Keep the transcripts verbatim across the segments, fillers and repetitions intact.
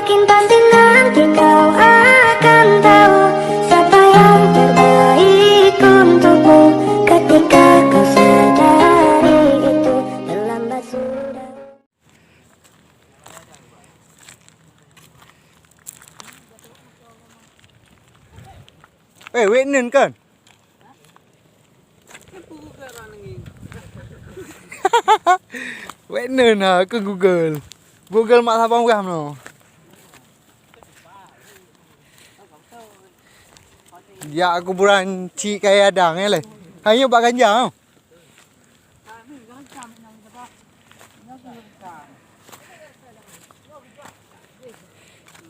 Makin pasti nanti kau akan tahu siapa yang terbaik untukmu. Ketika kau sadari itu, terlambat sudah. Eh, wek neun kan? Wek neun ha, ke Google. Google mak sabang uram no. Ya kuburan cik kaya dang eh leh. Hanyo bak ganja.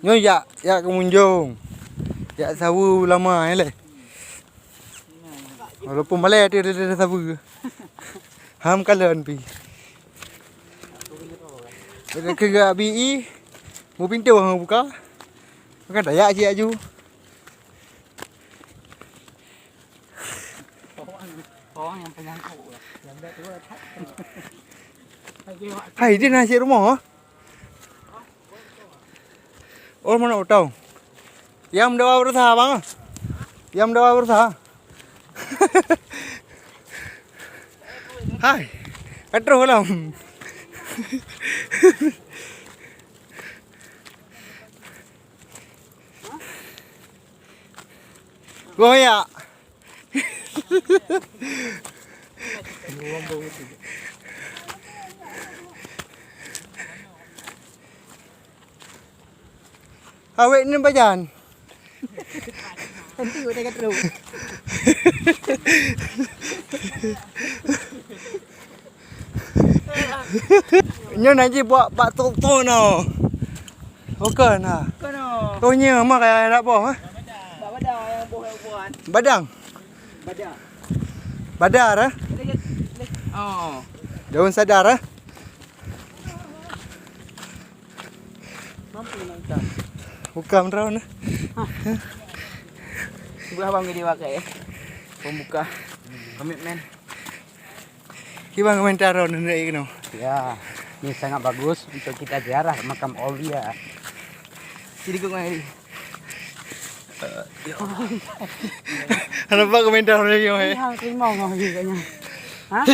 Nyoe jak, jak keumunjong. Jak saweue ulama eh leh. Walaupun malée teuh saweue. Ham kalon pi. Keu geubri i, mu pintoe han buka. Maka dayak cik aju. Hai, dia nasi rumah. Oh, mana utang? Yang dawa berusaha bang. Yang dawa berusaha. Hai, katroh lam. Goyak. Awek ni pajan. Tentu dia kata tu. Nyoe na jibuat bak tok-tok no. Bukan ha. Bukan oh. Oh nyoe mah kaya anak boh eh. Bak badang yang boh yang buan. Badang. Badang. Badar eh. Oh. Daun sadar eh. Mampu nak ikan. Bukan raun eh. Buah abang gede pakai eh. Pembuka komitmen. Kiban komentar droeneuh keunoe? Ya, ini sangat bagus untuk kita ziarah makam aulia. Sini kau ngeri. Kenapa komentar droeneuh eh? Iya, terima kasih kayaknya. Hah?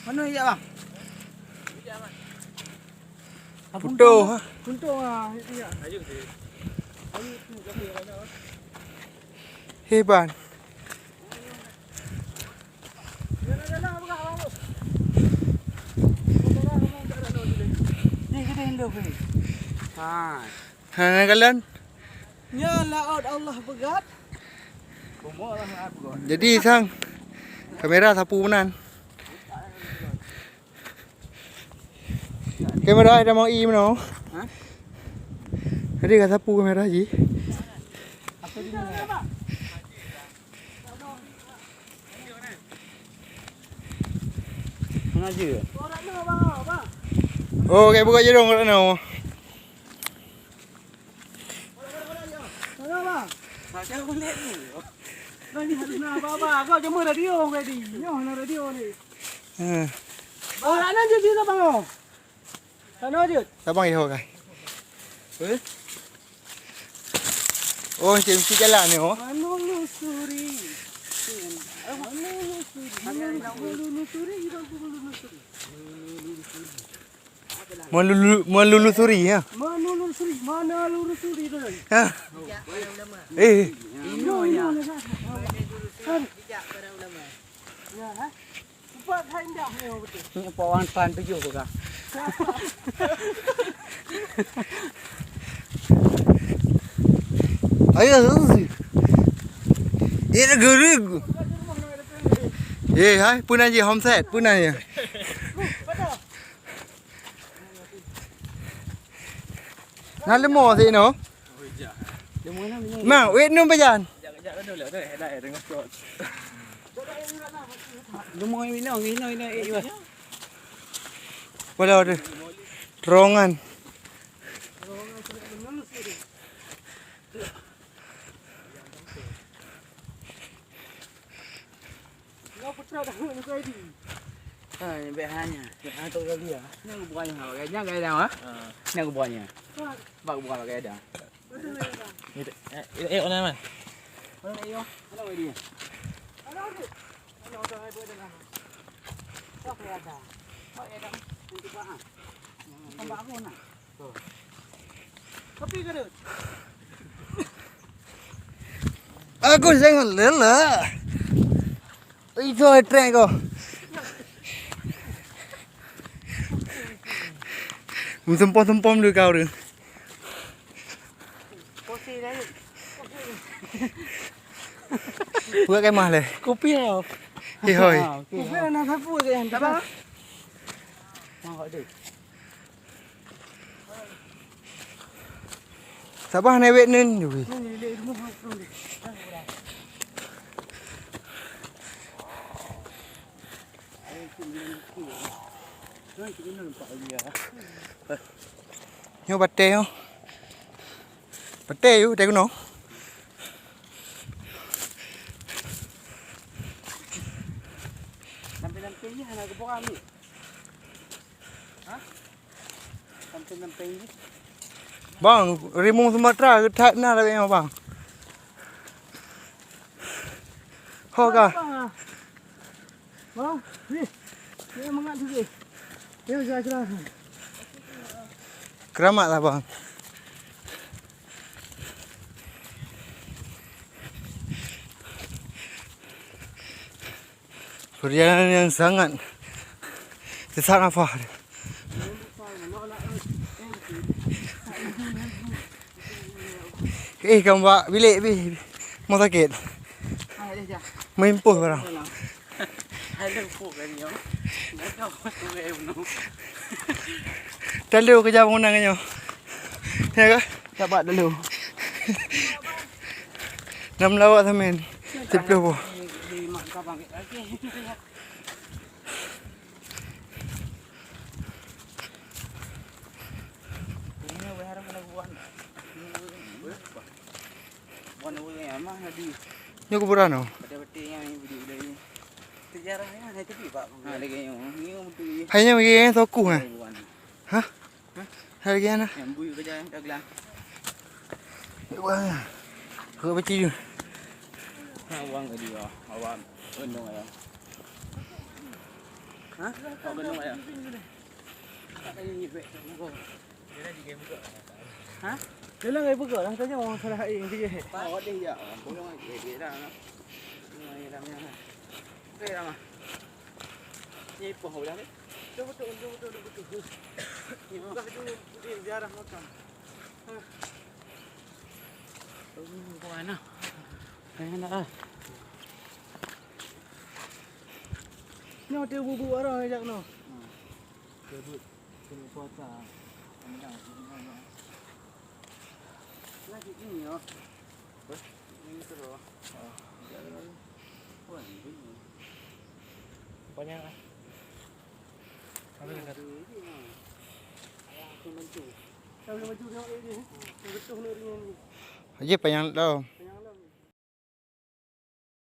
Mana ya bang? Putuh. Putuh ah, itu ya. Hebat. Ni kita Indo ni. Ha. Ha, kalian? Nya laôt Allah beugat. Jadi sang kamera sapu meunan. Kamera ada mau i meunoe. Ha? Tadi ka sapu kamera ji. Mana je? Oh, kayak buka jerung kat sana. Sana, bang. Saya boleh ni. Nah, ni harus na apa-apa. Kau cuma radio ready. Nyoh na radio ni. Eh. Bang, nak lanjut cerita bang. Sana je. Sabang iho kai. Eh? Oh, cik mesti jalan ni oh. Menelusuri. Menelusuri. Menelusuri. Melulu, melulusuri ya. Menelusuri. Mana lurusuri tu? Ha. Eh. Ino, ino. Kan. Ya, ha? Empat hai indah ni betul. Ni pawan pan tujuh ke kah? Ayo. Ini guru. Eh, hai, pun aja homset, pun aja. Na leumo sinoe. Mang, wet nyoe pajan. Leumo inoe, inoe, inoe, eh, Iwan. Walau ada terowongan. Nyoe putra dah ngon Freddy. Ha, nyang bèk hana. Bèk hana tu kali ya. Nyang geubuka nyoe, ha, nyang gaya dah, ha? Ha. Nyang geubuka nyoe. Bak geubuka bak gaya dah. Ni, eh, eh, eh, mana, man? Mana dia? Mana dia? Mana dia? Mana dia? Mana dia? Mana dia? Mana dia? Mana dia? Mana dia? Kopi ke tu? Aku sangat lelah. Itu trek kau. Meuseumpom-seumpom dulu kau tu. Kopi dah. Buat kemah leh. Kopi lah. Eh, hoi. Ah, okey. Kopi nak sapu ke yang tak? Mak deh. Sabar, newek nen, jui. Nyoe batèe nyoe. Batèe yôh, batèe gunong. Sampai-sampai ni hana kebuka ni. Ha? Sampai-sampai ni. Bang, rimueng Sumatera geuthat na lagèe nyoe, bang. Ho ka. Bang, ah. Bang, ni. Ni mangat sikit. Ni, jelas-jelas. Keramat lah, bang. Perjalanan yang sangat sesak nafas. Eh, kang bak bilik pi. Rumah sakit. Meuimpôh barang. Talo keujah bangunan nyoe. Ya ke? Sabar dulu. Enam lawak samen. Sepuluh boh. Nyoe kuburan oh. Hai nyoe bagi soku eh. Hah? Hai lagi ana. Yang bui kerja yang dah gelang. Wah. Kau baca tu. Ha, wang tadi ah. Awak gendong ayam. Ha? Kau gendong ayam. Tak ada ni bek. Ha? Dalam ai buka lah tanya orang salah ai yang kerja. Awak deh ya. Tolong ai dia dah. Ni dah. Okey dah. Ni pun udah ni. Betul betul betul betul betul. Ni buka tu dia ziarah makam. Kau mana? Kau nak ah. Nyoe dia bubu orang jak noh. Dia buat kena puasa. Lagi ni oh. Ini terus. Banyak ah. Kalau dekat. Aja panyang tau.